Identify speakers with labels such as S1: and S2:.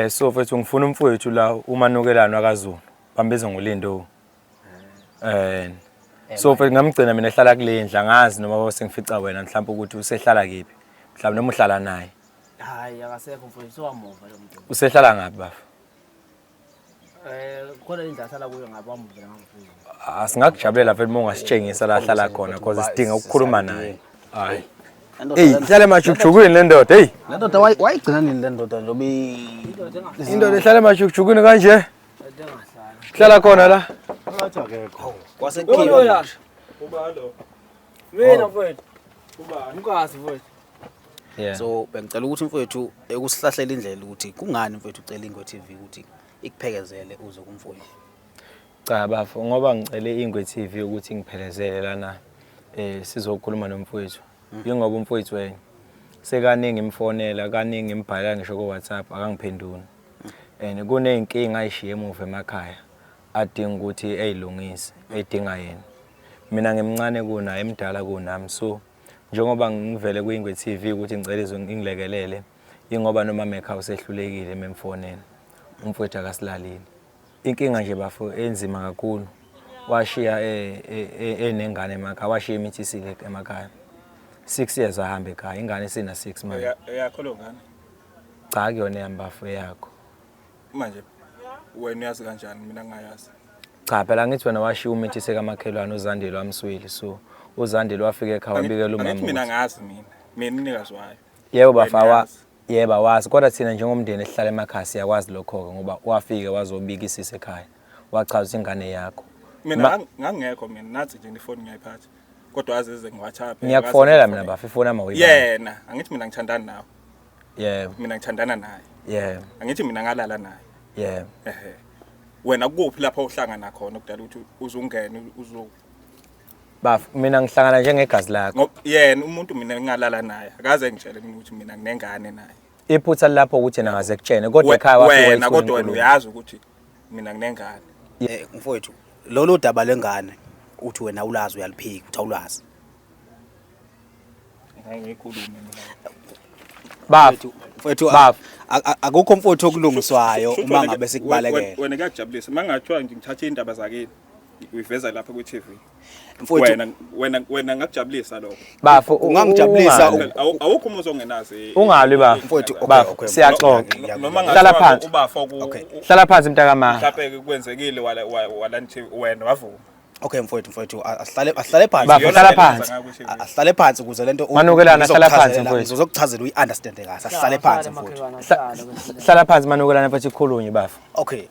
S1: So mfethu ngifuna umfowethu la uManukelano akaZulu. Bambiza ngoLindo. So mfethu ngamgcina mina ehlala kule ndlu angazi noma bose ngifica wena mhlawumbe ukuthi usehlala kephi. Mhlawumbe noma uhlala naye.
S2: Hayi akasekho mfowethu sowamuva lo muntu.
S1: Usehlala ngaphi bafo?
S2: Khona indlu ahlala kuyo ngapha wamuvela ngamfowethu.
S1: Asingakujabulela vele uma ungasitshengisa la ahlala khona because sidinga ukukhuluma naye. Hayi. Ey, ihlala emajukujukwini le ndoda, hey.
S3: Le ndoda wayigcina nini le ndoda njengoba
S1: Indoda ihlala emajukujukwini kanje. Hlala khona la.
S3: Kwasekhiwa.
S2: Mina mfowethu. Ubani? Mkasi mfowethu.
S1: Yeah.
S3: So bengicela ukuthi mfowethu ekusihlahlela indlela ukuthi kungani mfowethu ucela Ingwe TV ukuthi ikuphekezele uze kumfowethu.
S1: Cha bafo, ngoba ngicele Ingwe TV ukuthi ngiphelezele lana sizokhuluma nomfowethu. Yingoba umfowethu wena sekaningi ngimfonela, kaningi ngimbhalela ngisho ku WhatsApp akangiphenduli. And kuneyinkinga ayishiye emuva emakhaya adinga ukuthi eyilungise, edinga yena. Mina ngimncane kunaye, emdala kunami, so njengoba ngivele kwi-Ingwe TV ukuthi ngicela izwe ngilekelele, ingoba noma ekhaya usehlulekile ememfonela. Umfowethu akasilaleli. Inkinga nje bafo enzima kakhulu. Washiya enengane emakhaya, washiya imithisile emakhaya. 6 years ahamba ekhaya, ingane isina 6 manje.
S4: Eyakho lo ngane?
S1: Cha kuyona eyami bafo, eyakho.
S4: Manje wena uyazi kanjani mina ngingayazi?
S1: Cha phela ngithi wena washiya umithise kamakhelwane uZandile wamswili, so uZandile wafika ekhaya wabikela umama.
S4: Angithi mina ngazi mina. Mina umnikazi wayo.
S1: Yebo bafa, yebo awazi, kodwa thina njengomndeni esihlala emakhaya siyakwazi lokho-ke ngoba wafike wazobikisisa ekhaya wachaza ukuthi ingane yakho.
S4: Mina ngangekho mina, nathi nje ifoni ngiyayiphatha. Kodwa azize ngiWhatsApp.
S1: Ngiyakufonela mina bafa, ifoni yami awuyibambi.
S4: Yena, angithi mina ngithandana nawe.
S1: Yebo.
S4: Mina ngithandana naye.
S1: Yebo.
S4: Angithi mina ngalala naye.
S1: Yebo.
S4: Ehhe. Wena kuphi lapho uhlangana khona okudala ukuthi uzungene uzo
S1: Baf, mina ngihlangana njengegazi lakho.
S4: Ngoba yena umuntu mina ngingalala naye akaze ngitshele mina ukuthi mina nginengane naye.
S1: Iphutha lapho ukuthi yena ngaze kutshene kodwa ekhaya wafika
S4: wena kodwa wena uyazi ukuthi mina nginengane.
S3: Mfowethu, lolu daba lengane uthi wena ulazi uyaliphika uthi awulazi.
S4: Ngikhulume mina.
S1: Baf,
S3: mfowethu
S1: Baf.
S3: Akukho mfowethu okulungiswayo uma ngabe sikubalekela.
S4: Wena kuyakujabulisa mangathiwa nje ngithatha indaba zakini uyiveza lapha ku TV.
S3: Mfowethu
S4: Wena wena wena ngakujabulisa lokho.
S1: Bafo,
S3: Ungangijabulisa
S4: Awukho umuzi ongenazi.
S1: Ungalwi bafo.
S3: Mfowethu, okay,
S1: Bafo,
S3: okay,
S1: siyaxoxa.
S4: Noma
S1: Hlala
S4: ngathiwa
S1: phansi.
S4: ubafo ku
S3: Okay.
S1: Hlala phansi mntakama.
S4: mhlawumbe kwenzekile wala wala wena wavuma.
S3: Okay mfowethu, mfowethu asihlale phansi.
S1: Bafo,
S4: Iyona
S1: hlala
S4: ndlela
S1: phansi.
S4: enza ngayo kwi-TV.
S3: Asihlale phansi ukuze lento
S1: Manukelana, hlala phansi, mfowethu.
S3: Ngizokuchazela uyi-understand kahle. Asihlale phansi mfowethu.
S1: Hlala phansi manukelana mfethu, ikhulunywe bafo.
S3: Okay.